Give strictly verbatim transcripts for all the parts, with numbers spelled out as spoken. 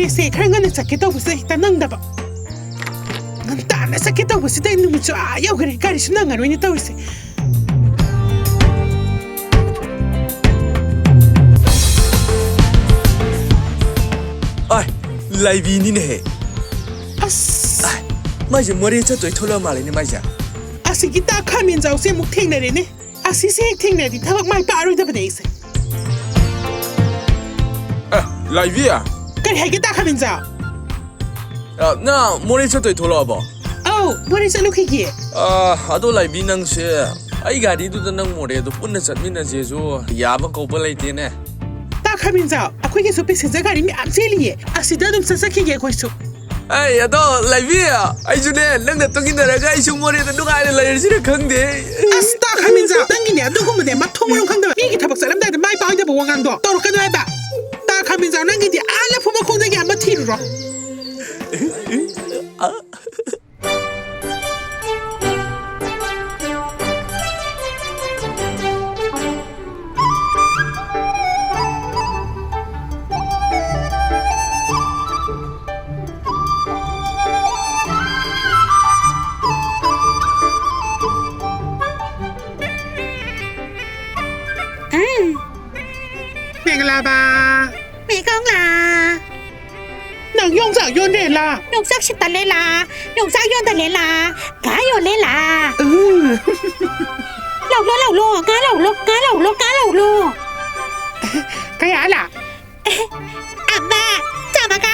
ꯑꯩꯁꯦ ꯈꯔ ꯉꯟꯅ ꯆꯠꯀꯦ ꯇꯧꯕꯁꯤꯗ ꯍꯦꯛꯇ ꯅꯪꯗꯕ꯫ ꯉꯟꯇꯥꯅ ꯆꯠꯀꯦ ꯇꯧꯕꯁꯤꯗ ꯅꯨꯃꯤꯠꯁꯨ ꯑꯥ ꯌꯧꯈ꯭ꯔꯦ, ꯒꯥꯔꯤꯁꯨ ꯅꯪꯉꯔꯣꯏꯅꯦ ꯇꯧꯔꯤꯁꯦ꯫ ꯑꯥꯏ, ꯂꯥꯏꯕꯤꯅꯤꯅꯦꯍꯦ꯫ ꯑꯁ꯫ ꯑꯥꯏ, ꯃꯥꯏꯁꯦ ꯃꯣꯔꯦ ꯆꯠꯇꯣꯏ ꯊꯣꯛꯂꯛꯑ ꯃꯥꯜꯂꯦꯅꯦ ꯃꯥꯏꯁꯦ꯫ ꯑꯁꯤꯒꯤ ꯇꯥ ꯈꯥꯃꯦꯟꯖꯥꯎꯁꯦ ꯑꯃꯨꯛ ꯊꯦꯡꯅꯔꯦꯅꯦ꯫ ꯑꯁꯤꯁꯦ ꯍꯦꯛ ꯊꯦꯡꯅꯔꯗꯤ ꯊꯕꯛ ꯃꯥꯏ ꯄꯥꯛꯑꯔꯣꯏꯗꯕꯅꯦ ꯑꯩꯁꯦ꯫ ꯑꯦ, ꯂꯥꯏꯕꯤ꯫ ꯀꯔꯤ ꯍꯥꯏꯒꯦ, ꯇꯥ ꯈꯥꯃꯦꯟꯖꯥꯎ? ꯑ, ꯅꯪ ꯃꯣꯔꯦ ꯆꯠꯇꯣꯏ ꯊꯣꯛꯂꯛꯑꯕꯣ? ꯑꯧ, ꯃꯣꯔꯦ ꯆꯠꯂꯨꯈꯤꯒꯦ꯫ ꯑ, ꯑꯗꯣ ꯂꯥꯏꯕꯤ, ꯅꯪꯁꯦ ꯑꯩ ꯒꯥꯔꯤꯗꯨꯗ ꯅꯪ ꯃꯣꯔꯦꯗꯣ ꯄꯨꯟꯅ ꯆꯠꯃꯤꯟꯅꯁꯦꯁꯨ ꯌꯥꯕ ꯀꯧꯕ ꯂꯩꯇꯦꯅꯦ꯫ ꯇꯥ ꯈꯥꯃꯦꯟꯖꯥꯎ, ꯑꯩꯈꯣꯏꯒꯤꯁꯨ ꯄꯦꯁꯦꯟꯖꯔ ꯒꯥꯔꯤ ꯃꯌꯥꯝ ꯆꯦꯜꯂꯤꯌꯦ, ꯑꯁꯤꯗ ꯑꯗꯨꯝ ꯆꯠꯆꯈꯤꯒꯦ ꯑꯩꯈꯣꯏꯁꯨ꯫ ꯑꯩ ꯑꯗꯣ ꯂꯩꯕꯤ, ꯑꯩꯁꯨꯅꯦ ꯅꯪꯅ ꯃꯇꯨꯡ ꯏꯟꯅꯔꯒ ꯑꯩꯁꯨ ꯃꯣꯔꯦꯗ ꯅꯨꯡꯉꯥꯏꯅ ꯂꯩꯔꯁꯤꯔ ꯈꯪꯗꯦ꯫ ꯑꯁ, ꯇꯥ ꯈꯥꯃꯦꯟꯖꯥꯎ, ꯅꯪꯒꯤꯅꯦ ꯑꯗꯨꯒꯨꯝꯕꯅꯦ ꯃꯊꯣꯡ ꯃꯔꯝ ꯈꯪꯗꯕ, ꯃꯤꯒꯤ ꯊꯕꯛ ꯆꯠꯂꯝꯗꯥꯏꯗ ꯃꯥꯏ ꯄꯥꯛꯑꯣꯏꯗꯕ ꯋꯥꯉꯥꯡꯗꯣ ꯇꯧꯔꯛꯀꯅꯨ ꯍꯥꯏꯕ꯫ ꯇꯥ ꯈꯥꯃꯦꯟꯖꯥꯎ, ꯅꯪꯒꯤꯗꯤ ꯑꯥ ꯂꯐꯨ ꯃꯈꯣꯡꯗꯒꯤ ꯑꯃ ꯊꯤꯔꯨꯔꯣ꯫ ꯎꯝ꯫ ꯃꯦꯒꯂꯥꯕ꯫ ꯃꯦꯒꯣꯡꯂꯥ꯫ ꯅꯪ ꯌꯣꯡꯆꯥꯛ ꯌꯣꯟꯗꯦꯂꯥ? ꯌꯣꯡꯆꯥꯛ ꯁꯤꯠꯇ ꯂꯦꯂꯥ, ꯌꯣꯡꯆꯥꯛ ꯌꯣꯟꯗ ꯂꯦꯂꯥ, ꯉꯥ ꯌꯣꯜ ꯂꯦꯂꯥ꯫ ꯎꯝ꯫ ꯂꯧꯂꯣ, ꯂꯧꯂꯣ, ꯉꯥ ꯂꯧꯂꯣ, ꯉꯥ ꯂꯧꯂꯣ, ꯉꯥ ꯂꯧꯂꯣ꯫ ꯀꯌꯥꯂꯥ? ꯑꯃ, ꯆꯥꯝꯃꯒ꯫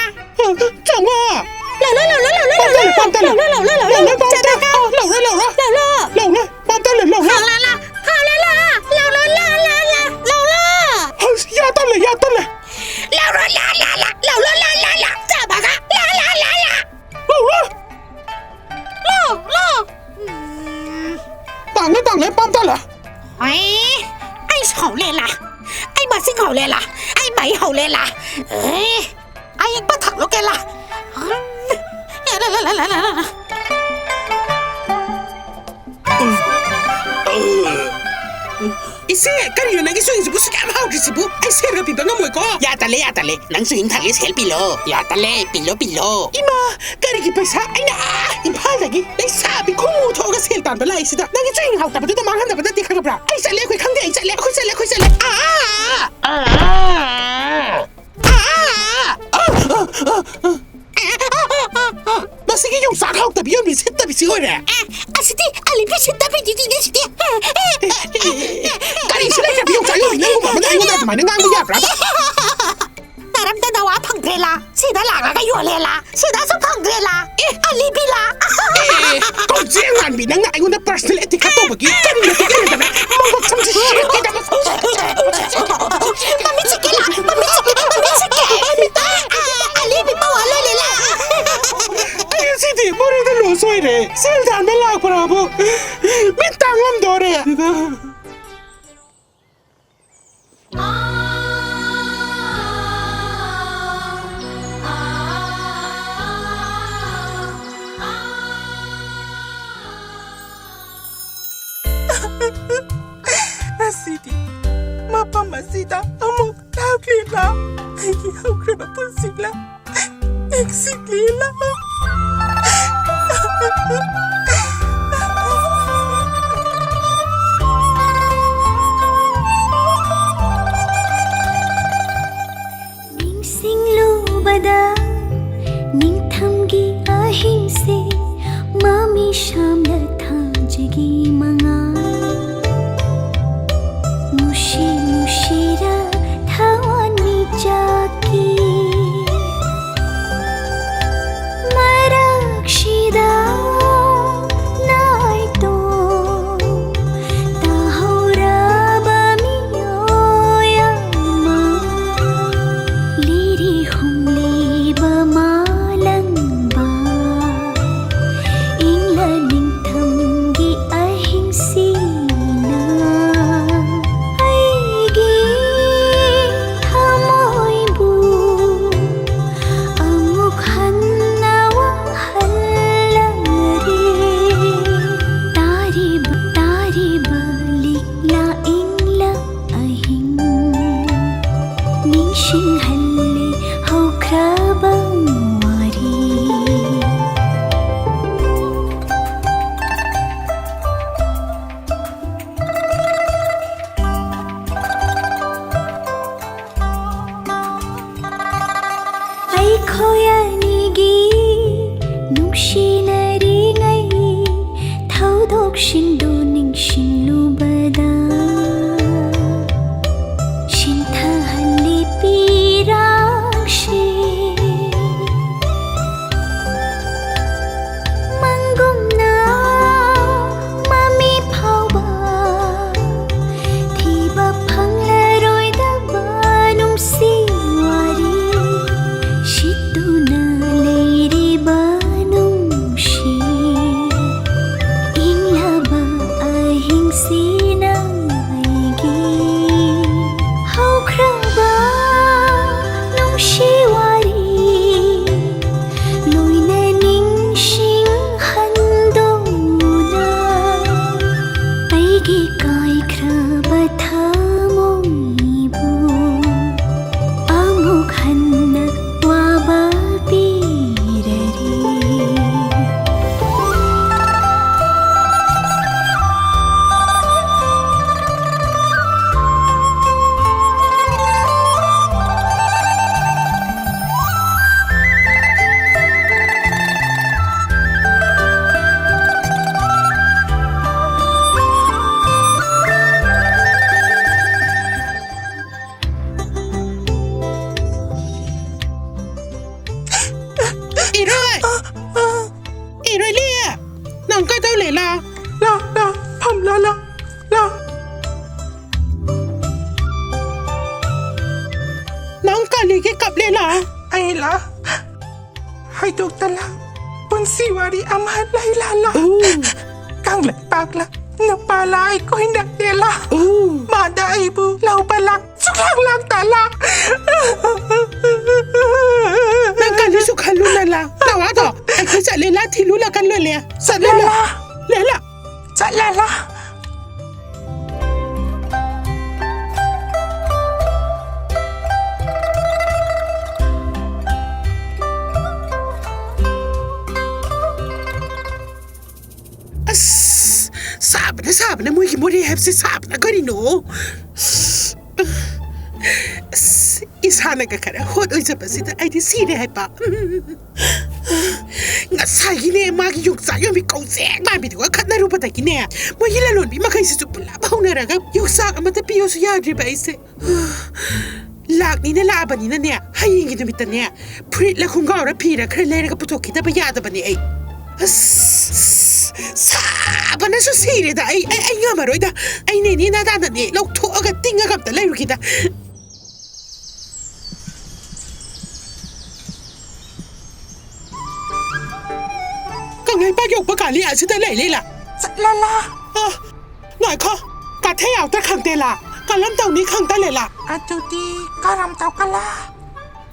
ꯆꯥꯝꯃꯉꯥ꯫ ꯂꯧꯂꯣ, ꯂꯧꯂꯣ, ꯂꯧꯂꯣ, ꯄꯥꯝ ꯇꯥꯔꯦ, ꯂꯧꯂꯣ꯫ ꯄꯥꯝ ꯇꯥꯔꯦ꯫ ꯂꯧꯂꯣ, ꯂꯧꯂꯣ, ꯂꯧꯂꯣ, ꯄꯥꯝ ꯇꯥꯔꯦ꯫ ꯆꯥꯝꯃꯒ꯫ ꯑ, ꯂꯧꯔꯣ, ꯂꯧꯔꯣ꯫ ꯂꯧꯂꯣ꯫ ꯂꯧꯔꯣ, ꯄꯥꯝ ꯇꯥꯔꯦ, ꯂꯧꯔꯣ꯫ ꯍꯥꯎ ꯂꯥ ꯂꯥ, ꯍꯥꯎ ꯂꯥ ꯂꯥ, ꯂꯧꯂꯣ, ꯂꯥ ꯂꯥ, ꯂꯧꯂꯣ꯫ ꯑꯁ, ꯌꯥ ꯇꯜꯂꯦ, ꯌꯥ ꯇꯜꯂꯦ꯫ ꯂꯧꯔꯣ, ꯂꯥ ꯂꯥ ꯂꯥ, ꯂꯧꯂꯣ, ꯂꯥ ꯂꯥ ꯂꯥ, ꯆꯥꯝꯃꯒ, ꯂꯥ ꯂꯥ ꯂꯥ ꯂꯥ꯫ ꯂꯧꯔꯣ꯫ ꯂꯣ, ꯂꯣ꯫ ꯎꯝ꯫ ꯇꯥꯡꯂꯦ, ꯇꯥꯡꯂꯦ, ꯄꯥꯝ ꯇꯥꯔꯦ꯫ ꯑꯩ, ꯑꯩ ꯁꯥꯎ ꯂꯦꯂꯥ꯫ ꯑꯩ ꯃꯁꯤꯡ ꯍꯧ ꯂꯦꯂꯥ꯫ ꯑꯩ ꯃꯩ ꯍꯧ ꯂꯦꯂꯥ꯫ ꯑꯦ, ꯑꯩ ꯄꯊꯛ ꯂꯣ ꯀꯦꯂꯥ꯫ ꯏꯆꯦ, ꯀꯔꯤꯅꯣ ꯅꯪꯒꯤ ꯆꯨꯍꯤꯡꯁꯤꯕꯨ ꯁꯨꯛ ꯌꯥꯝ ꯍꯥꯎꯗ꯭ꯔꯤꯁꯤꯕꯨ? ꯑꯩ ꯁꯦꯜꯒ ꯄꯤꯕ ꯉꯝꯃꯣꯏꯀꯣ꯫ ꯌꯥ ꯇꯜꯂꯦ, ꯌꯥ ꯇꯜꯂꯦ꯫ ꯅꯪ ꯆꯨꯍꯤꯡ ꯊꯥꯡꯒꯦ ꯁꯦꯜ ꯄꯤꯂꯣ꯫ ꯌꯥ ꯇꯜꯂꯦ, ꯄꯤꯂꯣ, ꯄꯤꯂꯣ꯫ ꯏꯃꯥ, ꯀꯔꯤꯒꯤ ꯄꯩꯁꯥ? ꯑꯩꯅ ꯑꯥ ꯏꯝꯐꯥꯜꯗꯒꯤ ꯂꯩꯁꯥꯕꯤ ꯈꯣꯡꯎ ꯊꯣꯛꯑꯒ ꯁꯦꯜ ꯇꯥꯟꯕ ꯂꯥꯛꯏꯁꯤꯗ ꯅꯪꯒꯤ ꯆꯨꯍꯤꯡ ꯍꯥꯎꯇꯕꯗꯨꯗ ꯃꯥꯡꯍꯟꯗꯕ ꯅꯠꯇꯦ, ꯈꯪꯉꯕ꯭ꯔꯥ? ꯑꯩ ꯆꯠꯂꯦ, ꯑꯩꯈꯣꯏ ꯈꯪꯗꯦ, ꯑꯩ ꯆꯠꯂꯦ, ꯑꯩꯈꯣꯏ ꯆꯠꯂꯦ, ꯑꯩꯈꯣꯏ ꯆꯠꯂꯦ꯫ ꯑꯥ! ꯑꯥ! ꯃꯁꯤꯒꯤ ꯌꯣꯡꯆꯥꯛ ꯍꯥꯎꯇꯕꯤ ꯌꯣꯟꯕꯤ ꯁꯤꯠꯇꯕꯤꯁꯤ ꯑꯣꯏꯔꯦ꯫ ꯑꯦ, ꯑꯁꯤꯗꯤ ꯑꯂꯤꯕꯤ ꯁꯤꯠꯇꯕꯤꯗꯨꯗꯤꯅꯦ ꯁꯤꯗꯤ꯫ ꯀꯔꯤꯁꯨ ꯂꯩꯇ꯭ꯔꯕꯤ ꯌꯣꯡꯆꯥꯛ ꯌꯣꯟꯕꯤ ꯅꯪꯒꯨꯝꯕ ꯑꯃꯅ ꯑꯩꯉꯣꯟꯗ ꯑꯗꯨꯃꯥꯏꯅ ꯉꯥꯡꯕ ꯌꯥꯕ꯭ꯔꯥ? ꯅꯔꯝꯗ ꯅꯋꯥ ꯐꯪꯗ꯭ꯔꯦꯂꯥ? ꯁꯤꯗ ꯂꯥꯛꯂꯒ ꯌꯣꯜꯂꯦꯂꯥ? ꯁꯤꯗꯁꯨ ꯐꯪꯗ꯭ꯔꯦꯂꯥ? ꯑꯦ, ꯑꯂꯤꯕꯤꯂꯥ? ꯑꯦ, ꯀꯧꯖꯦꯡ ꯃꯥꯟꯕꯤ, ꯅꯪꯅ ꯑꯩꯉꯣꯟꯗ personal attack ꯇꯧꯕꯒꯤ ꯀꯔꯤꯅꯣ ꯈꯪꯗꯕ? ꯃꯃꯛ ꯁꯝꯁꯦ ꯁꯦꯠꯀꯦꯗꯕ꯫ ꯃꯃꯤꯠ ꯁꯤꯛꯀꯦ ꯂꯥ, ꯃꯃꯤꯠ ꯁꯤꯛꯀꯦ, ꯃꯃꯤꯠ ꯁꯤꯛꯀꯦ꯫ ꯑꯂꯤꯕꯤ ꯄꯋꯥ ꯂꯣꯏꯔꯦꯂꯥ? ꯑꯩ ꯉꯁꯤꯗꯤ ꯃꯣꯔꯦꯗ loss ꯑꯣꯏꯔꯦ꯫ ꯁꯦꯜ ꯇꯥꯟꯕ ꯂꯥꯛꯄ꯭ꯔꯥꯕꯨ ꯃꯤꯠ ꯇꯥꯡꯂꯝꯗꯣꯔꯦ꯫ ꯉꯁꯤꯗꯤ ꯃꯐꯝ ꯑꯁꯤꯗ ꯑꯃꯨꯛ ꯂꯥꯛꯂꯤꯕ ꯑꯩꯒꯤ ꯍꯧꯈ꯭ꯔꯕ ꯄꯨꯟꯁꯤꯂ ꯅꯤꯡꯁꯤꯡꯂꯤꯂ? ꯅꯤꯡꯁꯤꯡꯂꯨꯕꯗ ꯅꯤꯡꯊꯝꯒꯤ ꯑꯍꯤꯡꯁꯦ ꯃꯃꯤ ꯁꯥꯝꯂ ꯊꯥꯖꯒꯤ ꯃꯉꯥꯜ ꯅꯨꯡꯁꯤ ꯅꯨꯡꯁꯤꯔ ꯊꯋꯥꯟꯃꯤꯆꯥꯛꯀꯤ ꯁꯤ ꯋꯥꯔꯤ ꯑꯃ ꯂꯩ, ꯂꯥꯂꯥ꯫ ꯎꯝ꯫ ꯀꯪꯂꯩꯄꯥꯛꯂ ꯅꯨꯄꯥꯂ ꯑꯩ ꯀꯣꯏꯅꯗꯦꯂꯥ꯫ ꯎꯝ꯫ ꯃꯥꯗ ꯑꯩꯕꯨ ꯂꯧꯕ ꯂꯥꯛ ꯁꯨꯛꯂꯥꯛ ꯂꯥꯛꯇꯂꯥ꯫ ꯅꯪ ꯀꯔꯤꯁꯨ ꯈꯜꯂꯨꯅꯂꯥ꯫ ꯅꯋꯥꯗꯣ ꯑꯩꯈꯣꯏ ꯆꯠꯂꯦꯂꯥ, ꯊꯤꯜꯂꯨꯂꯥ ꯀꯜꯂꯣꯂꯦ꯫ ꯆꯠꯂꯦꯂꯥ꯫ ꯂꯥꯂꯥ꯫ ꯂꯦꯂꯥ꯫ ꯆꯠꯂꯦꯂꯥ꯫ ꯑꯁ, ꯁꯥꯕꯅ, ꯁꯥꯕꯅ, ꯃꯣꯏꯒꯤ ꯃꯣꯔꯦ ꯍꯥꯏꯕꯁꯦ ꯁꯥꯕꯅ ꯀꯔꯤꯅꯣ? ꯑꯁ, ꯏꯁꯥꯅꯒ ꯈꯔ ꯍꯣꯠ ꯑꯣꯏꯖꯕꯁꯤꯗ ꯑꯩꯗꯤ ꯁꯤꯔꯦ ꯍꯥꯏꯕ꯫ ꯉꯁꯥꯏꯒꯤꯅꯦ, ꯃꯥꯒꯤ ꯌꯣꯡꯆꯥꯛ ꯌꯣꯟꯕꯤ ꯀꯧꯖꯦꯡ ꯃꯥꯟꯕꯤꯗꯨꯒ ꯈꯠꯅꯔꯨꯕꯗꯒꯤꯅꯦ, ꯃꯣꯏꯒꯤ ꯂꯂꯣꯟꯕꯤ ꯃꯈꯩꯁꯤꯁꯨ ꯄꯨꯂꯞ ꯍꯧꯅꯔꯒ ꯌꯣꯡꯆꯥꯛ ꯑꯃꯇ ꯄꯤꯌꯣꯁꯨ ꯌꯥꯗ꯭ꯔꯤꯕ ꯑꯩꯁꯦ꯫ ꯂꯥꯛꯅꯤꯅ ꯂꯥꯛꯑꯕꯅꯤꯅꯅꯦ, ꯍꯌꯦꯡꯒꯤ ꯅꯨꯃꯤꯠꯇꯅꯦ, ꯐꯨꯔꯤꯠꯂ ꯈꯣꯡꯒ꯭ꯔꯥꯎꯔ ꯐꯤꯔ ꯈꯔ ꯂꯩꯔꯒ ꯄꯨꯊꯣꯛꯈꯤꯗꯕ ꯌꯥꯗꯕꯅꯦ ꯑꯩ꯫ ꯑꯁ, ꯁꯥꯕꯅꯁꯨ ꯁꯤꯔꯦꯗ ꯑꯩ, ꯑꯩ, ꯑꯩ ꯉꯝꯃꯔꯣꯏꯗ꯫ ꯑꯩꯅꯦ, ꯅꯦ ꯅꯥꯗꯥꯗꯅꯦ ꯂꯧꯊꯣꯛꯑꯒ ꯇꯤꯡꯉꯒ ꯑꯝꯇ ꯂꯩꯔꯨꯒꯦꯗ꯫ ꯀꯪꯂꯩꯄꯥꯛ ꯌꯧꯕ ꯒꯥꯔꯤ ꯑꯁꯤꯗ ꯂꯩ, ꯂꯤꯂꯥ꯫ ꯆꯠꯂꯂꯥ꯫ ꯑ, ꯉꯥꯏꯈꯣ, ꯀꯥꯊꯦ ꯌꯥꯎꯗ꯭ꯔ ꯈꯪꯗꯦꯂꯥ, ꯀꯔꯝ ꯇꯧꯅꯤ ꯈꯪꯗ ꯂꯦꯂꯥ꯫ ꯑꯗꯨꯗꯤ ꯀꯔꯝ ꯇꯧꯀꯂꯥ?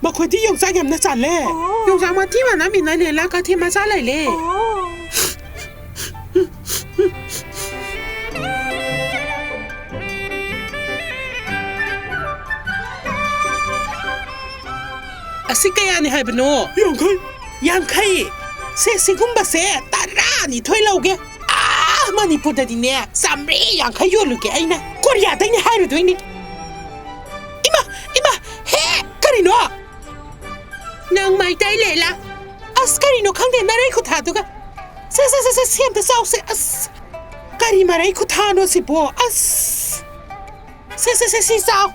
ꯃꯈꯣꯏꯗꯤ ꯌꯣꯡꯆꯥꯛ ꯌꯥꯝꯅ ꯆꯥꯜꯂꯦ꯫ ꯑꯣ꯫ ꯌꯣꯡꯆꯥꯛ ꯃꯊꯤ ꯃꯅꯝ ꯃꯤꯅ ꯂꯦꯂꯥ, ꯀꯥꯊꯦ ꯃꯆꯥ ꯂꯩꯂꯦ꯫ ꯑꯣ꯫ ꯑꯁꯤ ꯀꯌꯥꯅꯤ ꯍꯥꯏꯕꯅꯣ? ꯌꯥꯡꯈꯩ꯫ ꯌꯥꯡꯈꯩ? ꯁꯦ, ꯁꯤꯒꯨꯝꯕꯁꯦ ꯇꯔꯥꯅꯤꯊꯣꯏ ꯂꯧꯒꯦ꯫ ꯑꯥ, ꯃꯅꯤꯄꯨꯔꯗꯗꯤꯅꯦ, ꯆꯥꯝꯃꯔꯤ ꯌꯥꯡꯈꯩ ꯌꯣꯜꯂꯨꯒꯦ ꯑꯩꯅ꯫ ꯀꯣꯔꯤꯌꯥꯗꯩꯅꯦ ꯍꯥꯏꯔꯨꯗꯣꯏꯅꯤ꯫ ꯏꯃꯥ, ꯏꯃꯥ, ꯍꯦ, ꯀꯔꯤꯅꯣ? ꯅꯪ ꯃꯩꯇꯩ ꯂꯦꯂꯥ? ꯑꯁ, ꯀꯔꯤꯅꯣ ꯈꯪꯗꯦ, ꯅꯔꯩ ꯈꯨꯊꯥꯗꯨꯒ꯫ ꯁꯦ, ꯁꯦ, ꯁꯦ, ꯁꯦ, ꯁꯤ ꯑꯝꯇ ꯆꯥꯎꯁꯦ꯫ ꯑꯁ, ꯀꯔꯤ ꯃꯔꯩ ꯈꯨꯊꯥꯅꯣ ꯁꯤꯕꯣ? ꯑꯁ꯫ ꯁꯦ, ꯁꯦ, ꯁꯦ, ꯁꯤ ꯆꯥꯎ꯫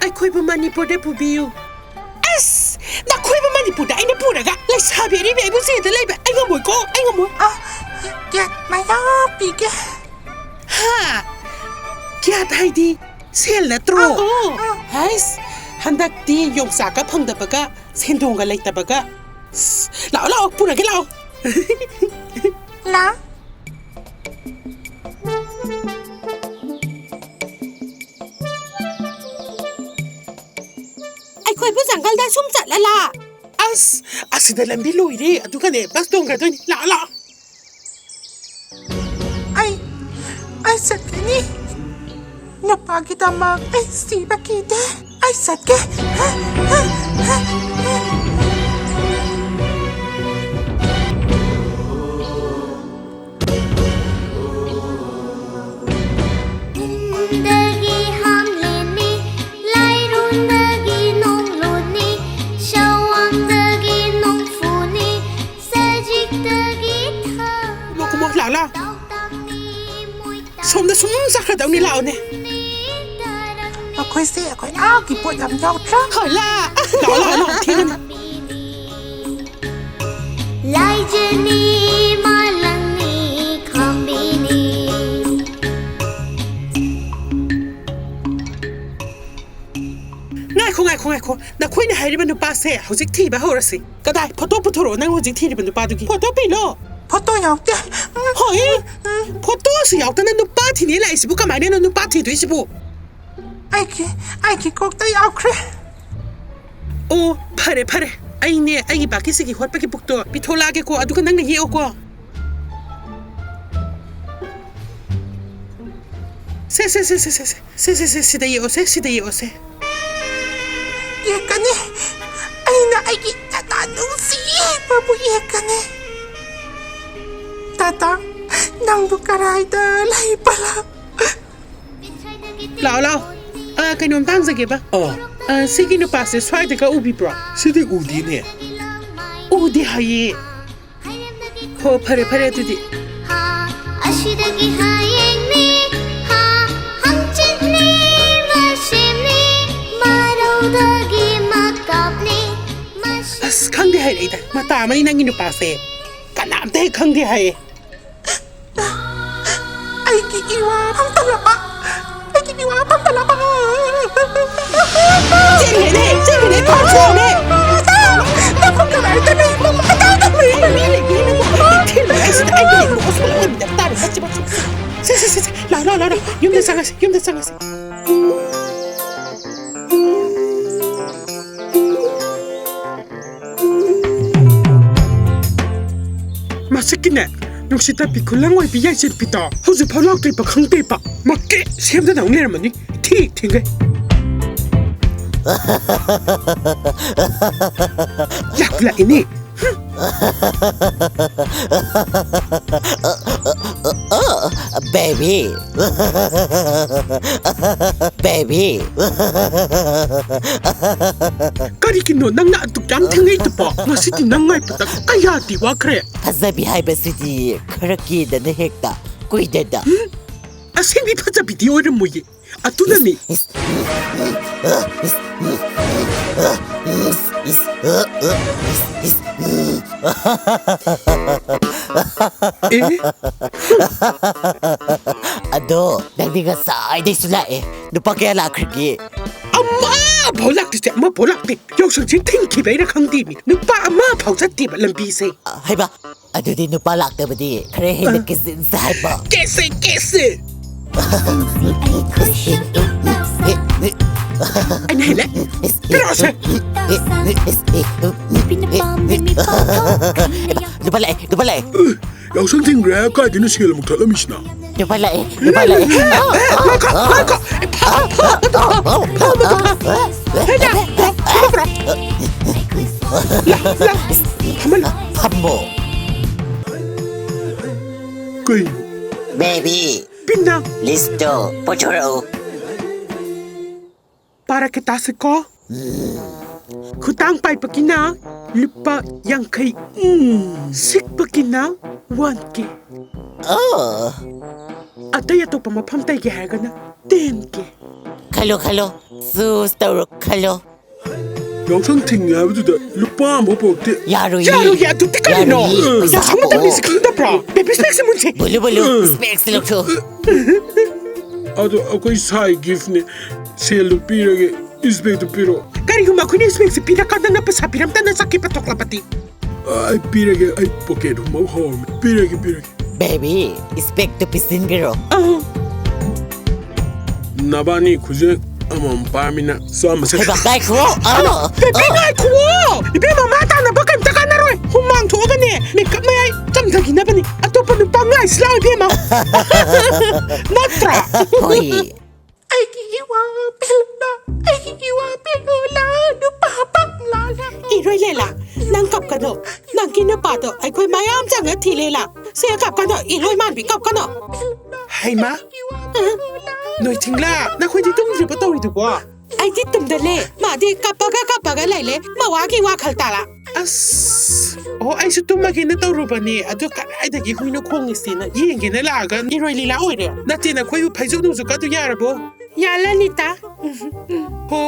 ꯑꯩꯈꯣꯏꯕꯨ ꯃꯅꯤꯄꯨꯔꯗ ꯄꯨꯕꯤꯌꯨ꯫ ꯑꯁ! ꯅꯈꯣꯏꯕꯨ ꯃꯅꯤꯄꯨꯔꯗ ꯑꯩꯅ ꯄꯨꯔꯒ ꯂꯩꯁꯥꯕꯤ ꯑꯔꯤꯕꯤ ꯑꯩꯕꯨ ꯆꯦꯗ ꯂꯩꯕ ꯑꯩ ꯉꯝꯃꯣꯏꯀꯣ, ꯑꯩ ꯉꯝꯃꯣꯏ꯫ ꯑ, ꯀꯦ, ꯄꯤꯒꯦ꯫ ꯍꯥ? ꯀ꯭ꯌꯥꯠ ꯍꯥꯏꯗꯤ ꯁꯦꯜ ꯅꯠꯇ꯭ꯔꯣ? ꯑꯧ꯫ ꯍꯩꯁ, ꯍꯟꯗꯛꯇꯤ ꯌꯣꯡꯆꯥꯛꯀ ꯐꯪꯗꯕꯒ ꯁꯦꯟꯗꯣꯡꯒ ꯂꯩꯇꯕꯒ꯫ ꯑꯁ, ꯂꯥꯛꯑꯣ, ꯂꯥꯛꯑꯣ, ꯄꯨꯔꯒꯦ ꯂꯥꯛꯑꯣ꯫ ꯂꯥ꯫ ꯑꯩꯈꯣꯏꯕꯨ ꯖꯪꯒꯜꯗ ꯁꯨꯝ ꯆꯠꯂꯂꯥ? ꯑꯁ, ꯑꯁꯤꯗ ꯂꯝꯕꯤ ꯂꯣꯏꯔꯦ, ꯑꯗꯨꯒꯅꯦ ꯕꯁ ꯇꯣꯡꯈ꯭ꯔꯗꯣꯏꯅꯤ꯫ ꯂꯥꯛꯑꯣ, ꯂꯥꯛꯑꯣ꯫ ꯑꯩ, ꯑꯩ ꯆꯠꯀꯅꯤ꯫ ꯅꯨꯄꯥꯒꯤꯗꯃꯛ ꯑꯩ ꯁꯤꯕ ꯀꯤꯗꯦ꯫ ꯑꯩ ꯆꯠꯀꯦ꯫ ꯄꯨꯡꯗꯒꯤ ꯍꯥꯝꯂꯦꯟꯅꯤ, ꯂꯥꯏꯔꯣꯟꯗꯒꯤ ꯅꯣꯡꯂꯣꯟꯅꯤ, ꯁꯋꯥꯡꯗꯒꯤ ꯅꯣꯡꯐꯨꯅꯤ, ꯁꯖꯤꯛꯇꯒꯤ ꯊ- ꯀꯨꯝꯃꯣ, ꯀꯨꯝꯃꯣ, ꯂꯥꯛꯑꯣ, ꯂꯥꯛꯑꯣ꯫ ꯇꯥꯎꯇꯥꯡꯅꯤ, ꯃꯣꯏ ꯁꯣꯝꯗ ꯁꯨꯝ ꯆꯠꯈ꯭ꯔꯗꯧꯅꯤ, ꯂꯥꯛꯑꯣꯅꯦ꯫ ꯇꯥꯔꯛꯅꯤ꯫ ꯑꯩꯈꯣꯏꯁꯦ ꯑꯩꯈꯣꯏ ꯑꯥꯒꯤ ꯄꯣꯠ ꯌꯥꯝ ꯌꯥꯎꯗ꯭ꯔꯥ? ꯍꯣꯏ, ꯂꯥꯛ-, ꯂꯥꯛꯑꯣ, ꯂꯥꯛꯑꯣ, ꯂꯥꯛꯑꯣ, ꯊꯦꯡꯉꯅꯤ꯫ ꯂꯥꯏꯖꯅꯤ, ꯃꯥꯂꯪꯅꯤ, ꯈꯥꯝꯕꯤꯅꯤ꯫ ꯉꯥꯏꯈꯣ, ꯉꯥꯏꯈꯣ, ꯉꯥꯏꯈꯣ꯫ ꯅꯈꯣꯏꯅ ꯍꯥꯏꯔꯤꯕ ꯅꯨꯄꯥꯁꯦ ꯍꯧꯖꯤꯛ ꯊꯤꯕ ꯍꯧꯔꯁꯤ꯫ ꯀꯗꯥꯏ? ꯐꯣꯇꯣ ꯄꯨꯊꯣꯔꯛꯑꯣ, ꯅꯪ ꯍꯧꯖꯤꯛ ꯊꯤꯔꯤꯕ ꯅꯨꯄꯥꯗꯨꯒꯤ꯫ Photo pillow. ꯐꯣꯇꯣ ꯌꯥꯎꯗꯦ꯫ ꯍꯣꯏ? ꯐꯣꯇꯣꯁꯨ ꯌꯥꯎꯗꯅ ꯅꯨꯄꯥ ꯊꯤꯅꯤ ꯂꯥꯛꯏꯁꯤꯕꯨ ꯀꯃꯥꯏꯅꯅꯣ ꯅꯨꯄꯥ ꯊꯤꯗꯣꯏꯁꯤꯕꯨ? ꯑꯩꯒꯤ, ꯑꯩꯒꯤ ꯀꯣꯛꯇ ꯌꯥꯎꯈ꯭ꯔꯦ꯫ ꯑꯣ, ꯐꯔꯦ, ꯐꯔꯦ꯫ ꯑꯩꯅꯦ, ꯑꯩꯒꯤ ꯕꯥꯀꯤꯁꯤꯒꯤ ꯍꯣꯠꯄꯒꯤ ꯕꯨꯛꯇꯣ ꯄꯤꯊꯣꯛꯂꯛꯑꯒꯦꯀꯣ, ꯑꯗꯨꯒ ꯅꯪꯅ ꯌꯦꯛꯑꯣꯀꯣ꯫ ꯁꯦ, ꯁꯦ, ꯁꯦ, ꯁꯦ, ꯁꯦ, ꯁꯦ꯫ ꯁꯦ, ꯁꯦ, ꯁꯦ, ꯁꯤꯗ ꯌꯦꯛꯑꯣꯁꯦ, ꯁꯤꯗ ꯌꯦꯛꯑꯣꯁꯦ꯫ ꯌꯦꯛꯀꯅꯤ꯫ ꯑꯩꯅ ꯑꯩꯒꯤ ꯇꯥꯇꯥ ꯅꯨꯡꯁꯤꯕꯕꯨ ꯌꯦꯛꯀꯅꯤ꯫ ꯇꯥꯇꯥ, ꯅꯪꯕꯨ ꯀꯔꯥꯏꯗ ꯂꯩꯕ? ꯂꯥꯛꯑꯣ, ꯂꯥꯛꯑꯣ꯫ ꯑ, ꯀꯩꯅꯣꯝꯇ ꯍꯪꯖꯒꯦꯕ꯫ ꯑꯣ꯫ ꯑ, ꯁꯤꯒꯤ ꯅꯨꯄꯥꯁꯦ ꯁ꯭ꯋꯥꯏꯗꯒ ꯎꯕꯤꯕ꯭ꯔꯣ? ꯁꯤꯗꯤ ꯎꯗꯦꯅꯦ꯫ ꯎꯗꯦ ꯍꯥꯏꯌꯦ꯫ ꯍꯣ, ꯐꯔꯦ, ꯐꯔꯦ ꯑꯗꯨꯗꯤ꯫ ꯍꯥ, ꯑꯁꯤꯗꯒꯤ ꯍꯌꯦꯡꯅꯤ, ꯍꯥ, ꯍꯪꯆꯤꯠꯅꯤ, ꯃꯁꯦꯝꯅꯤ, ꯃꯔꯧꯗꯒꯤ ꯃꯀꯥꯞꯅꯤ, ꯃꯁꯤ ꯑꯁ, ꯈꯪꯗꯦ ꯍꯥꯏꯔꯛꯏꯗ꯫ ꯃꯇꯥ ꯑꯃꯅꯤ ꯅꯪꯒꯤ ꯅꯨꯄꯥꯁꯦ꯫ ꯀꯅꯥꯝꯇ ꯍꯦꯛ ꯈꯪꯗꯦ ꯍꯥꯏꯌꯦ꯫ ꯏꯋꯥ ꯐꯪꯗꯅꯕ, ꯑꯩꯒꯤ ꯏꯋꯥ ꯐꯪꯗꯅꯕ꯫ ꯆꯦꯟꯈ꯭ꯔꯦꯅꯦ, ꯆꯦꯟꯈ꯭ꯔꯦꯅꯦ, ꯐꯥꯈ꯭ꯔꯦꯅꯦ꯫ ꯅꯪꯕꯨ ꯀꯅꯥ ꯇꯅꯦ? ꯃꯃꯥ ꯀꯗꯥꯏꯗ ꯂꯩ? ꯑꯩ ꯃꯤ ꯂꯩꯇꯦ, ꯅꯪꯕꯨ ꯀꯅꯥ ꯊꯤꯜꯂꯨꯔꯦ? ꯑꯩ ꯁꯤꯗ ꯑꯩꯒꯤ ꯂꯩꯕ ꯁꯣꯛꯍꯟꯕ ꯇꯥꯔꯦ꯫ ꯁꯦ, ꯁꯦ, ꯁꯦ, ꯁꯦ, ꯂꯥꯛꯑꯣ, ꯂꯥꯛꯑꯣ, ꯂꯥꯛꯑꯣ, ꯂꯥꯛꯑꯣ꯫ ꯌꯨꯝꯗ ꯆꯪꯉꯁꯤ, ꯌꯨꯝꯗ ꯆꯪꯉꯁꯤ꯫ ꯃꯁꯤꯒꯤꯅꯦ, ꯅꯨꯡꯁꯤꯇꯕꯤ ꯈꯨꯂꯪ ꯑꯣꯏꯕꯤ ꯌꯥꯏꯁꯤꯟꯕꯤꯗꯣ ꯍꯧꯖꯤꯛꯐꯥꯎ ꯂꯥꯛꯇ꯭ꯔꯤꯕ ꯈꯪꯗꯦꯕ꯫ ꯃꯀꯦ ꯁꯦꯝꯗꯅ ꯑꯃꯨꯛ ꯂꯩꯔꯝꯃꯅꯤ꯫ ꯊꯤ ꯊꯤꯡꯒꯩ꯫ ꯂꯥꯛꯄꯨ ꯂꯥꯛꯏꯅꯦ꯫ Baby. Baby. ꯀꯔꯤꯒꯤꯅꯣ ꯅꯪꯅ ꯑꯗꯨꯛ ꯌꯥꯝ ꯊꯦꯡꯉꯩꯗꯨꯕꯣ? ꯉꯁꯤꯗꯤ ꯅꯪ ꯉꯥꯏꯕꯗ ꯀꯌꯥꯗꯤ ꯋꯥꯈ꯭ꯔꯦ꯫ ꯐꯖꯕꯤ ꯍꯥꯏꯕꯁꯤꯗꯤ ꯈꯔ ꯀꯦꯗꯅ ꯍꯦꯛꯇ ꯀꯨꯏꯗꯗ꯫ ꯑꯁꯦꯡꯕꯤ ꯐꯖꯕꯤꯗꯤ ꯑꯣꯏꯔꯝꯃꯣꯏꯌꯦ꯫ ꯑꯗꯨꯅꯅꯤ꯫ ꯑꯦ? ꯑꯗꯣ ꯅꯪꯗꯤ ꯉꯁꯥꯏꯗꯩꯁꯨ ꯂꯥꯛꯑꯦ꯫ ꯅꯨꯄꯥ ꯀꯌꯥ ꯂꯥꯛꯈ꯭ꯔꯒꯦ? ꯑꯃ ꯐꯥꯎ ꯂꯥꯛꯇꯦ, ꯑꯃ ꯐꯥꯎ ꯂꯥꯛꯇꯦ꯫ ꯌꯥꯎꯁꯪꯁꯤ ꯊꯤꯡꯈꯤꯕꯩꯔ ꯈꯪꯗꯦꯃꯤ, ꯅꯨꯄꯥ ꯑꯃ ꯐꯥꯎ ꯆꯠꯇꯦꯕ ꯂꯝꯕꯤꯁꯦ꯫ ꯍꯩꯕ, ꯑꯗꯨꯗꯤ ꯅꯨꯄꯥ ꯂꯥꯛꯇꯕꯗꯤ ꯈꯔ ꯍꯦꯟꯅ ꯀꯤꯁꯤꯟꯁꯦ ꯍꯥꯏꯕ꯫ ꯀꯦꯁꯦ, ꯀꯦꯁꯦ꯫ ꯑꯩꯅ ꯍꯦꯜꯂꯦ꯫ ꯀꯅꯥꯁꯦ? ꯅꯨꯄꯥ ꯂꯥꯛꯑꯦ, ꯅꯨꯄꯥ ꯂꯥꯛꯑꯦ꯫ ꯌꯥꯎꯁꯪ ꯊꯤꯡꯈ꯭ꯔꯦ ꯀꯥꯏꯗꯅꯣ ꯁꯦꯜ ꯑꯃꯨꯛ ꯊꯠꯂꯝꯃꯤꯁꯤꯅ? ꯅꯨꯄꯥ ꯂꯥꯛꯑꯦ, ꯅꯨꯄꯥ ꯂꯥꯛꯑꯦ꯫ ꯉꯥꯏꯈꯣ, ꯉꯥꯏꯈꯣ꯫ ꯐꯝ, ꯐꯝ, ꯐꯝ, ꯐꯝ, ꯐꯝ꯫ ꯍꯦꯟꯅ, ꯐꯝ, ꯐꯝ, ꯐꯝ꯫ ꯂꯥꯎ, ꯂꯥꯎ꯫ ꯐꯝꯍꯜꯂꯣ꯫ ꯐꯝꯃꯣ꯫ ꯀꯩꯅꯣ? Baby, ꯄꯤꯟꯅ꯫ List ꯇꯣ ꯄꯨꯊꯣꯔꯛꯎ꯫ ꯄꯥꯔꯛꯀꯦ ꯇꯥꯁꯤꯀꯣ꯫ ꯈꯨꯇꯥꯡ ꯄꯥꯏꯕꯒꯤꯅ ꯂꯨꯄꯥ ꯌꯥꯡꯈꯩ꯫ ꯎꯝ꯫ ꯁꯤꯛꯄꯒꯤꯅ ꯋꯥꯟ ꯀꯦ꯫ ꯑꯣ꯫ ꯑꯇꯩ ꯑꯇꯣꯞꯄ ꯃꯐꯝ ꯇꯩꯒꯦ ꯍꯥꯏꯔꯒꯅ ꯇꯦꯟ ꯀꯦ꯫ ꯈꯜꯂꯣ, ꯈꯜꯂꯣ꯫ Choose ꯇꯧꯔꯣ, ꯈꯜꯂꯣ꯫ ꯌꯥꯎꯁꯪ ꯊꯤꯡꯉꯦ ꯍꯥꯏꯕꯗꯨꯗ ꯂꯨꯄꯥ ꯑꯃꯐꯥꯎ ꯄꯨꯔꯛꯇꯦ꯫ ꯌꯥꯔꯣꯏꯌꯦ꯫ ꯌꯥꯔꯣꯏꯌꯦ, ꯑꯗꯨꯗꯤ ꯀꯔꯤꯅꯣ? ꯌꯥꯔꯣꯏꯌꯦ꯫ ꯄꯩꯁꯥ ꯌꯥꯎꯁꯪ ꯃꯇꯝꯅꯤ, ꯍꯥꯞꯄꯛꯑꯣ꯫ ꯁꯤ ꯈꯪꯗꯕ꯭ꯔꯣ? ꯕꯦꯕꯤ ꯁ꯭ꯄꯦꯛꯁꯦ ꯃꯨꯟꯁꯦ꯫ ꯕꯨꯂꯨ, ꯕꯨꯂꯨ, ꯁ꯭ꯄꯦꯛꯁꯦ ꯂꯧꯊꯣꯛ꯫ ꯑꯗꯣ ꯑꯩꯈꯣꯏ ꯁꯥꯏ ꯒꯤꯐꯅꯦ꯫ ꯁꯦꯜꯗꯨ ꯄꯤꯔꯒꯦ, ꯁ꯭ꯄꯦꯛꯇꯨ ꯄꯤꯔꯣ꯫ ꯀꯔꯤꯒꯨꯝꯕ ꯑꯩꯈꯣꯏꯅ ꯁ꯭ꯄꯦꯛꯁꯦ ꯄꯤꯔꯀꯥꯟꯗ ꯅꯪ ꯄꯩꯁꯥ ꯄꯤꯔꯝꯗꯅ ꯆꯠꯈꯤꯕ ꯊꯣꯛꯂꯕꯗꯤ? ꯑ, ꯑꯩ ꯄꯤꯔꯒꯦ, ꯑꯩ ꯄꯣꯀꯦꯠ ꯍꯨꯝꯕ ꯍꯧꯔꯝꯃꯦ꯫ ꯄꯤꯔꯒꯦ, ꯄꯤꯔꯒꯦ꯫ ꯕꯦꯕꯤ, ꯁ꯭ꯄꯦꯛꯇꯨ ꯄꯤꯁꯤꯟꯕꯤꯔꯣ꯫ ꯑ꯫ ꯅꯕꯥꯅꯤ ꯈꯨꯖꯤꯟ ꯑꯃꯃꯝ ꯄꯥꯝꯃꯤꯅ ꯆꯥꯝꯃ ꯁꯦ꯫ ꯍꯩꯃꯥ, ꯉꯥꯏꯈꯣ꯫ ꯑ, ꯕꯦꯕꯤ, ꯑ꯫ ꯉꯥꯏꯈꯨꯑꯣ! ꯏꯕꯦꯝꯃ, ꯃꯥ ꯇꯥꯟꯅꯕ ꯀꯩꯝꯇ ꯀꯥꯟꯅꯔꯣꯏ꯫ ꯍꯨꯃꯥꯡ ꯊꯣꯛꯑꯒꯅꯦ, ꯃꯦꯀꯞ ꯃꯌꯥꯏ ꯆꯝꯊꯈꯤꯅꯕꯅꯤ꯫ ꯑꯇꯣꯞꯄ ꯅꯨꯄꯥ ꯉꯥꯏꯁꯤ ꯂꯥꯎ, ꯏꯕꯦꯝꯃ꯫ ꯅꯠꯇ꯭ꯔꯥ? ꯍꯣꯏ꯫ ꯑꯩꯒꯤ ꯏꯋꯥ ꯄꯤꯂꯨꯅ, ꯑꯩꯒꯤ ꯏꯋꯥ ꯄꯤꯂꯨꯅ, ꯅꯨꯄꯥ ꯄꯪꯂꯥꯂ꯫ ꯏꯔꯣꯏ ꯂꯦꯂꯥ, ꯅꯪ ꯀꯞꯀꯅꯣ꯫ ꯅꯪꯒꯤ ꯅꯨꯄꯥꯗꯣ ꯑꯩꯈꯣꯏ ꯃꯌꯥꯝ ꯆꯪꯉ ꯊꯤ ꯂꯦꯂꯥ꯫ ꯁꯦ ꯀꯞꯀꯅꯣ, ꯏꯔꯣꯏ ꯃꯥꯟꯕꯤ ꯀꯞꯀꯅꯣ꯫ ꯍꯩꯃꯥ! ꯑ? ꯅꯣꯏ ꯊꯤꯡꯂꯥ, ꯅꯈꯣꯏꯗꯤ ꯇꯨꯝꯗ꯭ꯔꯤꯕꯣ ꯇꯧꯔꯤꯗꯨꯕꯣ? ꯑꯩꯗꯤ ꯇꯨꯝꯗꯂꯦ, ꯃꯥꯗꯤ ꯀꯞꯄꯒ ꯀꯞꯄꯒ ꯂꯩꯂꯦ, ꯃꯋꯥꯒꯤ ꯋꯥꯈꯜ ꯇꯥꯂꯥ꯫ ꯑꯁ! ꯑꯣ, ꯑꯩꯁꯨ ꯇꯨꯝꯃꯒꯦꯅ ꯇꯧꯔꯨꯕꯅꯦ, ꯑꯗꯨ ꯀꯗꯥꯏꯗꯒꯤ ꯍꯨꯏꯅꯣ ꯈꯣꯡꯉꯤꯁꯦꯅ ꯌꯦꯡꯒꯦꯅ ꯂꯥꯛꯑꯒ ꯏꯔꯣꯏ ꯂꯤꯂꯥ ꯑꯣꯏꯔꯦ꯫ ꯅꯠꯇꯦ, ꯅꯈꯣꯏꯕꯨ ꯐꯩꯖꯨꯞ ꯅꯨꯡꯖꯨꯞꯀꯗꯨ ꯌꯥꯔꯕꯣ? ꯌꯥꯜꯂꯅꯤꯇꯥ꯫ ꯍꯣ,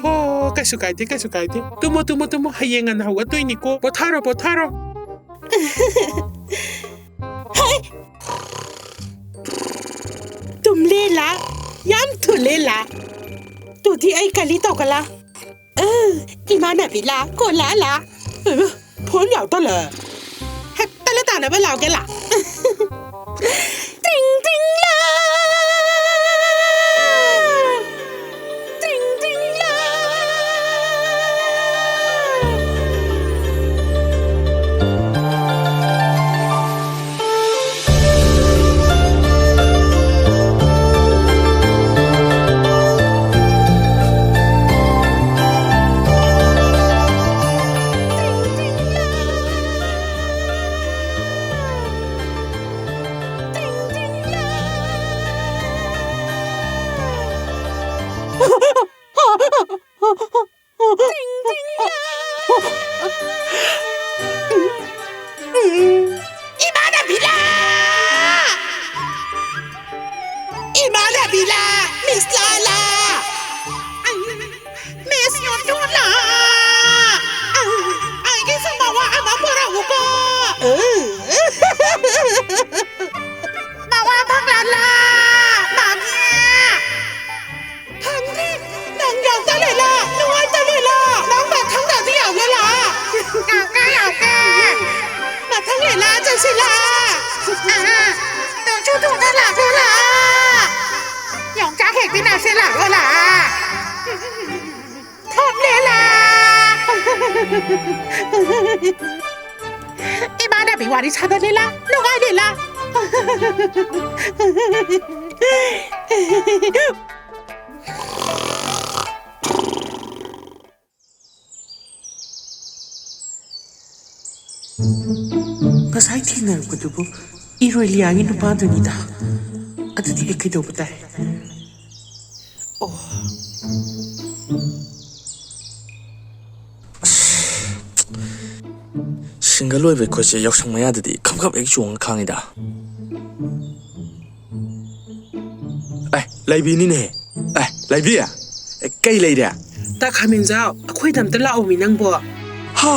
ꯍꯣ, ꯀꯩꯁꯨ ꯀꯥꯏꯗꯦ, ꯀꯩꯁꯨ ꯀꯥꯏꯗꯦ꯫ ꯇꯨꯝꯃꯣ, ꯇꯨꯝꯃꯣ, ꯇꯨꯝꯃꯣ, ꯍꯌꯦꯡ ꯉꯟꯅ ꯍꯧꯒꯠꯇꯣꯏꯅꯤꯀꯣ꯫ ꯄꯣꯊꯥꯔꯣ, ꯄꯣꯊꯥꯔꯣ꯫ ꯍꯩ! ꯇꯨꯝꯂꯦꯂꯥ, ꯌꯥꯝ ꯊꯨꯂꯦꯂꯥ꯫ ꯇꯨꯗꯤ ꯑꯩ ꯀꯂꯤ ꯇꯧꯒꯂꯥ꯫ ꯑ, ꯏꯃꯥꯟꯅꯕꯤ ꯂꯥ, ꯀꯣꯂꯥ ꯂꯥ꯫ ꯑ, ꯐꯣꯟ ꯌꯥꯎꯗꯂ꯫ ꯍꯦꯛꯇ ꯂ ꯇꯥꯟꯅꯕ ꯂꯥꯎꯒꯦ ꯂꯥ꯫ ꯇ꯭ꯔꯤꯡ ꯇ꯭ꯔꯤꯡ ꯂꯥ꯫ ꯇ꯭ꯔꯤꯡ ꯇ꯭ꯔꯤꯡ ꯂꯥ꯫ ꯊꯣꯛꯂꯛꯑꯣ, ꯊꯣꯛꯂꯛꯑꯣ꯫ ꯌꯣꯡꯆꯥꯛ ꯍꯦꯛꯄꯤ ꯅꯪꯁꯦ ꯂꯥꯛꯑꯣ, ꯂꯥꯛꯑꯣ꯫ ꯊꯣꯛꯂꯦ, ꯂꯥꯛꯑꯣ꯫ ꯏꯃꯥꯟꯅꯕꯤ ꯋꯥꯔꯤ ꯁꯥꯗ ꯂꯤꯂꯥ, ꯅꯨꯡꯉꯥꯏ ꯂꯤꯂꯥ꯫ ꯉꯁꯥꯏ ꯊꯦꯡꯅꯔꯛꯄꯗꯨꯕꯨ ꯏꯔꯣꯏ ꯂꯤꯌꯥꯒꯤ ꯅꯨꯄꯥꯗꯨꯅꯤꯗ꯫ ꯑꯗꯨꯗꯤ ꯑꯩ ꯀꯩꯗꯧꯕ ꯇꯥꯏ? ꯑꯣ꯫ ꯁꯤꯡꯒꯜ ꯑꯣꯏꯕ ꯑꯩꯈꯣꯏꯁꯦ ꯌꯥꯎꯁꯪ ꯃꯌꯥꯗꯗꯤ ꯈꯞ ꯈꯞ ꯍꯦꯛ ꯆꯣꯡꯉ ꯈꯥꯡꯉꯤꯗ꯫ ꯑꯦ, ꯂꯩꯕꯤꯅꯤꯅꯦ꯫ ꯑꯦ, ꯂꯩꯕꯤ꯫ ꯑꯦ, ꯀꯩ ꯂꯩꯔꯦ? ꯇꯥ ꯈꯥꯃꯦꯟꯖꯥꯎ, ꯑꯩꯈꯣꯏꯗ ꯑꯝꯇ ꯂꯥꯛꯑꯣꯃꯤ ꯅꯪꯕꯣ꯫ ꯍꯥ?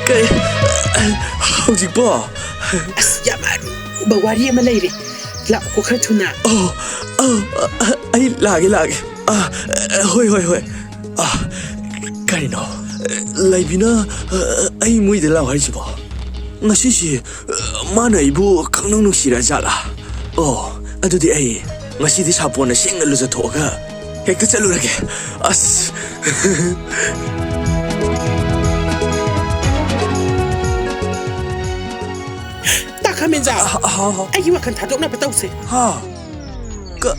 ꯀꯩ? ꯍꯧꯖꯤꯛꯄꯣ? ꯑꯁ, ꯌꯥꯝ ꯑꯔꯨꯕ ꯋꯥꯔꯤ ꯑꯃ ꯂꯩꯔꯦ꯫ ꯂꯥꯛꯑꯣꯀꯣ ꯈꯔ ꯊꯨꯅ꯫ ꯑꯣ, ꯑ, ꯑ, ꯑꯩ ꯂꯥꯛꯑꯒꯦ, ꯂꯥꯛꯑꯒꯦ꯫ ꯑ, ꯑ, ꯍꯣꯏ, ꯍꯣꯏ, ꯍꯣꯏ꯫ ꯑ, ꯀꯔꯤꯅꯣ? ꯂꯩꯕꯤꯅ, ꯑ, ꯑꯩ ꯃꯣꯏꯗ ꯂꯥꯛꯑꯣ ꯍꯥꯏꯁꯤꯕꯣ? ꯉꯁꯤꯁꯤ, ꯑ, ꯃꯥꯅ ꯑꯩꯕꯨ ꯈꯪꯅꯨꯡ ꯅꯨꯡꯁꯤꯔ ꯖꯥꯠꯂꯥ? ꯑꯣ, ꯑꯗꯨꯗꯤ ꯑꯩ ꯉꯁꯤꯗꯤ ꯁꯥꯄꯣꯟꯅ ꯁꯦꯡꯅ ꯂꯨꯖꯊꯣꯛꯑꯒ ꯍꯦꯛꯇ ꯆꯠꯂꯨꯔꯒꯦ꯫ ꯑꯁ꯫ ꯇꯥ ꯈꯥꯃꯦꯟꯖꯥꯎ, ꯑ, ꯑ, ꯑ, ꯑ꯫ ꯑꯩꯒꯤ ꯋꯥꯈꯜ ꯊꯥꯗꯣꯛꯅꯕ ꯇꯧꯁꯦ꯫ ꯍꯥ? ꯀ-,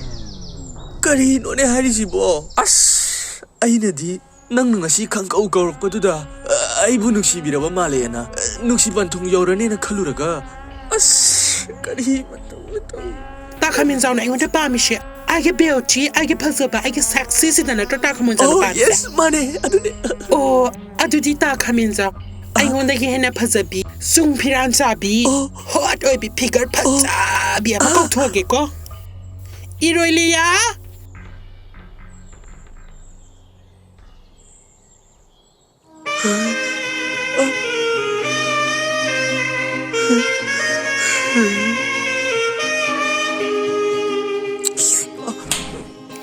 ꯀꯔꯤꯅꯣꯅꯦ ꯍꯥꯏꯔꯤꯁꯤꯕꯣ? ꯑꯁ, ꯑꯩꯅꯗꯤ ꯅꯪꯅ ꯉꯁꯤ ꯈꯪꯀꯧ ꯀꯧꯔꯛꯄꯗꯨꯗ, ꯑ, ꯑꯩꯕꯨ ꯅꯨꯡꯁꯤꯕꯤꯔꯕ ꯃꯥꯜꯂꯦꯅ, ꯑ, ꯅꯨꯡꯁꯤ ꯄꯟꯊꯨꯡ ꯌꯧꯔꯅꯦꯅ ꯈꯜꯂꯨꯔꯒ, ꯑꯁ, ꯀꯔꯤ ꯃꯇꯧꯅ ꯇꯧꯔꯤ? ꯇꯥ ꯈꯥꯃꯦꯟꯖꯥꯎꯅ ꯑꯩꯉꯣꯟꯗ ꯄꯥꯝꯃꯤꯁꯦ ꯑꯩꯒꯤ beauty, ꯑꯩꯒꯤ ꯐꯖꯕ, ꯑꯩꯒꯤ sexyꯁꯤꯗ ꯅꯠꯇ꯭ꯔꯣ ꯇꯥ ꯈꯥꯃꯦꯟꯖꯥꯎꯅ ꯑꯣ, ꯄꯥꯝꯃꯤꯁꯦ? Yes, ꯃꯥꯅꯦ, ꯑꯗꯨꯅꯦ꯫ ꯑꯣ, ꯑꯗꯨꯗꯤ ꯇꯥ ꯈꯥꯃꯦꯟꯖꯥꯎ, ꯑ꯫ ꯑꯩꯉꯣꯟꯗꯒꯤ ꯍꯦꯟꯅ ꯐꯖꯕꯤ, ꯁꯨꯡ ꯐꯤꯔꯥꯟ ꯆꯥꯕꯤ, ꯑꯣ꯫ Hot ꯑꯣꯏꯕꯤ, figure ꯑꯣ꯫ ꯐꯖꯕꯤ ꯑꯃ ꯑ꯫ ꯀꯧꯊꯣꯛꯑꯒꯦꯀꯣ꯫ ꯏꯔꯣꯏ ꯂꯤꯌꯥ꯫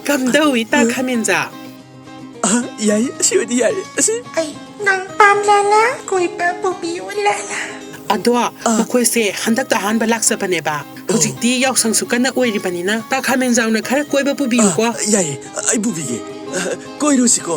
ꯀꯝꯗꯧꯏ, ꯇꯥ ꯈꯥꯃꯦꯟꯖꯥꯎ? ꯑ, ꯌꯥꯏ, ꯑꯁꯤ ꯑꯣꯏꯗꯤ ꯌꯥꯏ, ꯑꯁꯤ꯫ ꯑꯩ ꯅꯪ ꯄꯥꯝ ꯂꯥꯂꯥ, ꯀꯣꯏꯕ ꯄꯨꯕꯤꯌꯨ ꯂꯥꯂꯥ꯫ ꯑꯗꯣ ꯃꯈꯣꯏꯁꯦ ꯍꯟꯗꯛꯇ ꯑꯍꯥꯟꯕ ꯂꯥꯛꯆꯕꯅꯦꯕ꯫ ꯍꯧꯖꯤꯛꯇꯤ ꯌꯥꯎꯁꯪꯁꯨ ꯀꯟꯅ ꯑꯣꯏꯔꯤꯕꯅꯤꯅ ꯇꯥ ꯈꯥꯃꯦꯟꯖꯥꯎꯅ ꯈꯔ ꯀꯣꯏꯕ ꯄꯨꯕꯤꯌꯨꯀꯣ꯫ ꯑ, ꯌꯥꯏꯌꯦ, ꯑꯩ ꯄꯨꯕꯤꯒꯦ꯫ ꯑ, ꯀꯣꯏꯔꯨꯁꯤꯀꯣ꯫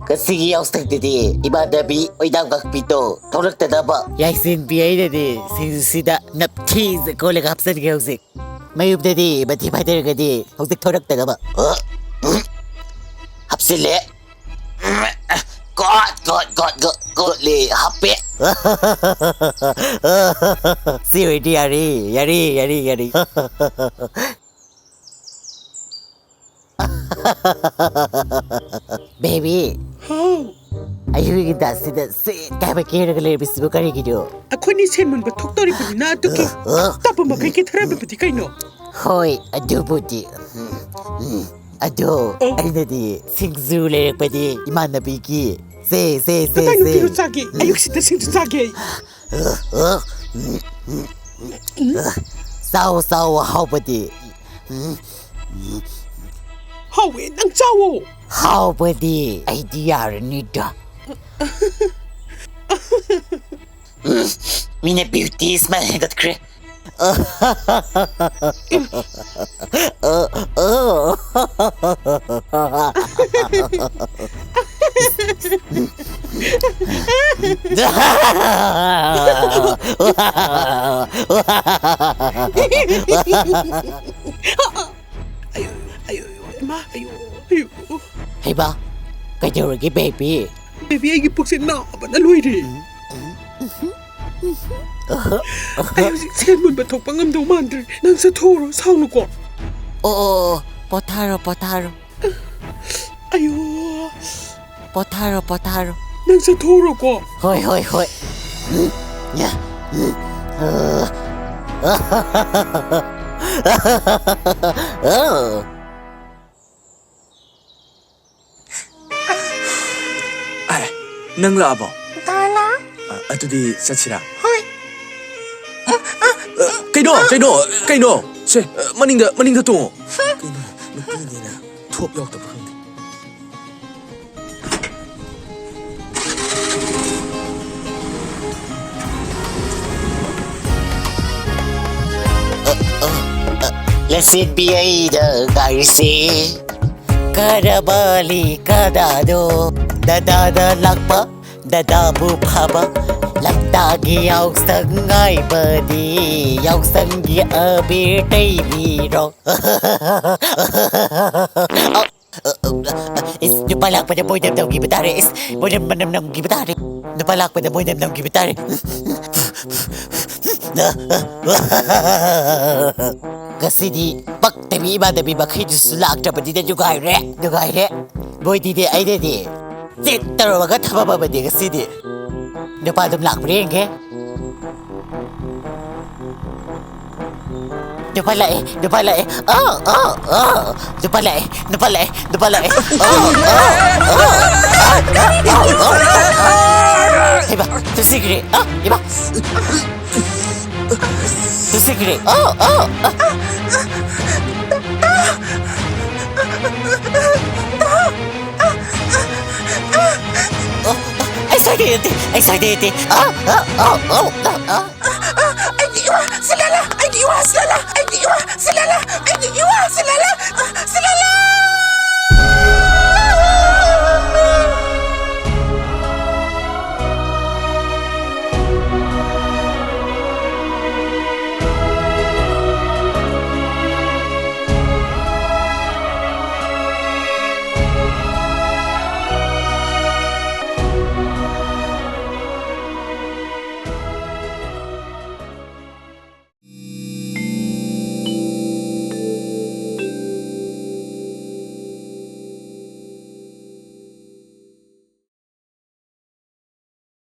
ꯉꯁꯤꯒꯤ ꯌꯥꯎꯁꯪꯗꯗꯤ ꯏꯃꯥꯟꯅꯕꯤ ꯑꯣꯏꯅꯥꯝ ꯉꯥꯛꯄꯤꯗꯣ ꯊꯣꯛꯂꯛꯇꯅꯕ꯫ ꯌꯥꯏꯁꯤꯟꯕꯤ ꯑꯩꯅꯗꯤ ꯁꯤꯡꯖꯨꯁꯤꯗ ꯅꯞꯊꯤꯅ ꯀꯣꯠꯂꯒ ꯍꯥꯞꯆꯤꯟꯒꯦ ꯍꯧꯖꯤꯛ꯫ ꯃꯌꯨꯝꯗꯗꯤ ꯃꯊꯤ ꯐꯥꯏꯗꯔꯒꯗꯤ ꯍꯧꯖꯤꯛ ꯊꯣꯔꯛꯇꯅꯕ꯫ ꯍꯥꯞꯆꯤꯜꯂꯦ꯫ ꯀꯣꯠ, ꯀꯣꯠ, ꯀꯣꯠ, ꯀꯣꯠ, ꯀꯣꯠꯂꯦ, ꯍꯥꯞꯄꯦ꯫ ꯁꯤ ꯑꯣꯏꯗꯤ ꯌꯥꯔꯦ, ꯌꯥꯔꯦ, ꯌꯥꯔꯦ, ꯌꯥꯔꯦ꯫ ꯕꯦꯕꯤ꯫ ꯍꯥꯎ꯫ ꯑꯌꯨꯛꯀꯤ ꯇꯥꯁꯤꯗ ꯁꯦꯠ ꯀꯥꯏꯕ ꯀꯦꯔꯒ ꯂꯩꯔꯕꯁꯤꯕꯨ ꯀꯔꯤꯒꯤꯅꯣ? ꯑꯩꯈꯣꯏꯅꯤ ꯁꯦꯟ ꯃꯨꯟꯕ ꯊꯣꯛꯇꯧꯔꯤꯕꯅꯤꯅ ꯑꯗꯨꯒꯤ ꯇꯞꯄ ꯃꯈꯩ ꯀꯦꯊꯔꯝꯕꯗꯤ ꯀꯩꯅꯣ? ꯍꯣꯏ, ꯑꯗꯨꯕꯨꯗꯤ꯫ ꯑꯗꯣ ꯑꯣ꯫ ꯑꯩꯅꯗꯤ ꯁꯤꯡꯖꯨ ꯂꯩꯔꯛꯄꯗꯤ ꯏꯃꯥꯟꯅꯕꯤꯒꯤ꯫ ꯁꯦ, ꯁꯦ, ꯁꯦ, ꯀꯗꯥꯏ ꯁꯦ꯫ ꯅꯨꯄꯤꯔꯣ ꯆꯥꯒꯦ? ꯑꯌꯨꯛꯁꯤꯗ ꯁꯤꯡꯖꯨ ꯆꯥꯒꯦ ꯑꯩ꯫ ꯆꯥꯎ, ꯆꯥꯎ, ꯍꯥꯎꯕꯗꯤ꯫ ꯍꯥꯎꯋꯦ, ꯅꯪ ꯆꯥꯎꯋꯣ꯫ ꯍꯥꯎꯕꯗꯤ ꯑꯩꯗꯤ ꯌꯥꯔꯅꯤꯗ꯫ ꯃꯤꯅ ꯕ꯭ꯌꯨꯇꯤ ꯁ꯭ꯃꯥꯏꯜ ꯍꯦꯟꯒꯠꯈ꯭ꯔꯦ꯫ ꯑꯌꯣ, ꯑꯌꯣ, ꯏꯃꯥ, ꯑꯌꯣ, ꯑꯌꯣ꯫ ꯍꯩꯃꯥ, ꯀꯩꯗꯧꯔꯒꯦ, ꯕꯦꯕꯤ? ꯕꯦꯕꯤ, ꯑꯩꯒꯤ ꯄꯨꯛꯁꯦ ꯅꯥꯕꯅ ꯂꯣꯏꯔꯦ꯫ ꯑꯩ ꯍꯧꯖꯤꯛ ꯁꯦꯟ ꯃꯨꯟꯕ ꯊꯣꯛꯄ ꯉꯝꯗꯧ ꯃꯥꯟꯗ꯭ꯔꯦ꯫ ꯅꯪ ꯆꯠꯊꯣꯛꯎꯔꯣ, ꯁꯥꯎꯅꯨꯀꯣ꯫ ꯑꯣ, ꯑꯣ, ꯑꯣ, ꯄꯣꯊꯥꯔꯣ, ꯄꯣꯊꯥꯔꯣ꯫ ꯑꯌꯣ꯫ ꯄꯣꯊꯥꯔꯣ, ꯄꯣꯊꯥꯔꯣ꯫ ꯅꯪ ꯆꯠꯊꯣꯛꯎꯔꯣꯀꯣ꯫ ꯍꯣꯏ, ꯍꯣꯏ, ꯍꯣꯏ꯫ ꯑꯥꯏ, ꯅꯪ ꯂꯥꯛꯑꯕꯣ? ꯇꯥꯂꯥ꯫ ꯑ, ꯑꯗꯨꯗꯤ ꯆꯠꯁꯤꯔꯥ? ꯍꯣꯏ꯫ ꯑ, ꯀꯩꯅꯣ, ꯀꯩꯅꯣ, ꯀꯩꯅꯣ? ꯁꯦ, ꯑ, ꯃꯅꯤꯡꯗ, ꯃꯅꯤꯡꯗ ꯇꯣꯡꯉꯣ꯫ ꯀꯩꯅꯣ, ꯅꯨꯄꯤꯅꯤꯅ꯫ ꯊꯣꯞ ꯌꯥꯎꯗꯕ꯭ꯔꯥ ꯈꯪꯗꯦ꯫ ꯂꯦꯞꯁꯤꯟꯕꯤ ꯑꯩꯅ ꯉꯥꯏꯔꯤꯁꯦ꯫ ꯀꯔꯕꯥꯂꯤ ꯀꯗꯥꯗꯣ ꯗꯗꯥꯗ ꯂꯥꯛꯄ, ꯗꯗꯥꯕꯨ ꯐꯕ꯫ ꯂꯝꯇꯥꯒꯤ ꯌꯥꯎꯁꯪ ꯉꯥꯏꯕꯗꯤ ꯌꯥꯎꯁꯪꯒꯤ ꯑꯕꯤꯔ ꯇꯩꯕꯤꯔꯣ꯫ ꯏꯁ, ꯅꯨꯄꯥ ꯂꯥꯛꯄꯗ ꯃꯣꯏꯅ ꯅꯝꯈꯤꯕ ꯇꯥꯔꯦ꯫ ꯏꯁ, ꯃꯣꯏꯅ ꯃꯅꯝ ꯅꯝꯈꯤꯕ ꯇꯥꯔꯦ꯫ ꯅꯨꯄꯥ ꯂꯥꯛꯄꯗ ꯃꯣꯏꯅ ꯅꯝꯈꯤꯕ ꯇꯥꯔꯦ꯫ ꯉꯁꯤꯗꯤ ꯄꯛꯇꯕꯤ ꯏꯃꯥꯟꯅꯕꯤ ꯃꯈꯩꯗꯨꯁꯨ ꯂꯥꯛꯇ꯭ꯔꯕꯅꯤꯅ ꯅꯨꯡꯉꯥꯏꯔꯦ, ꯅꯨꯡꯉꯥꯏꯔꯦ꯫ ꯃꯣꯏꯗꯤꯅꯦ ꯑꯩꯅꯅꯦ ꯆꯦꯠ ꯇꯧꯔꯝꯃꯒ ꯊꯝꯃꯝꯃꯕꯅꯦ ꯉꯁꯤꯗꯤ꯫ ꯅꯨꯄꯥ ꯑꯗꯨꯝ ꯂꯥꯛꯄ꯭ꯔꯥ ꯌꯦꯡꯒꯦ꯫ ꯅꯨꯄꯥ ꯂꯥꯛꯑꯦ, ꯅꯨꯄꯥ ꯂꯥꯛꯑꯦ꯫ ꯑꯥ, ꯑꯥ, ꯑꯥ꯫ ꯅꯨꯄꯥ ꯂꯥꯛꯑꯦ, ꯅꯨꯄꯥ ꯂꯥꯛꯑꯦ, ꯅꯨꯄꯥ ꯂꯥꯛꯑꯦ꯫ ꯑꯥ, ꯑꯥ, ꯑꯥ, ꯑꯥ, ꯑꯥ, ꯑꯥ, ꯑꯥ, ꯑꯥ꯫ ꯍꯩꯃꯥ, ꯇꯨꯝꯁꯤꯈ꯭ꯔꯦ꯫ ꯑꯥ, ꯏꯃꯥ꯫ ꯇꯨꯝꯁꯤꯈ꯭ꯔꯦ꯫ ꯑꯥ, ꯑꯥ, ꯑꯥ꯫ ꯑꯣ, ꯑꯩ ꯁꯣꯏꯗ ꯅꯠꯇꯦ, ꯑꯩ ꯁꯣꯏꯗ ꯅꯠꯇꯦ꯫ ꯑꯥ, ꯑꯥ, ꯑꯥ, ꯑꯥ, ꯑꯥ, ꯑꯥ꯫ ꯑꯩꯒꯤ ꯏꯋꯥ ꯁꯤꯂꯥꯂꯥ, ꯑꯩꯒꯤ ꯏꯋꯥ ꯁꯤꯂꯥꯂꯥ, ꯑꯩꯒꯤ ꯏꯋꯥ ꯁꯤꯂꯥꯂꯥ, ꯑꯩꯒꯤ ꯏꯋꯥ ꯁꯤꯂꯥꯂꯥ, ꯁꯤꯂꯥꯂꯥ꯫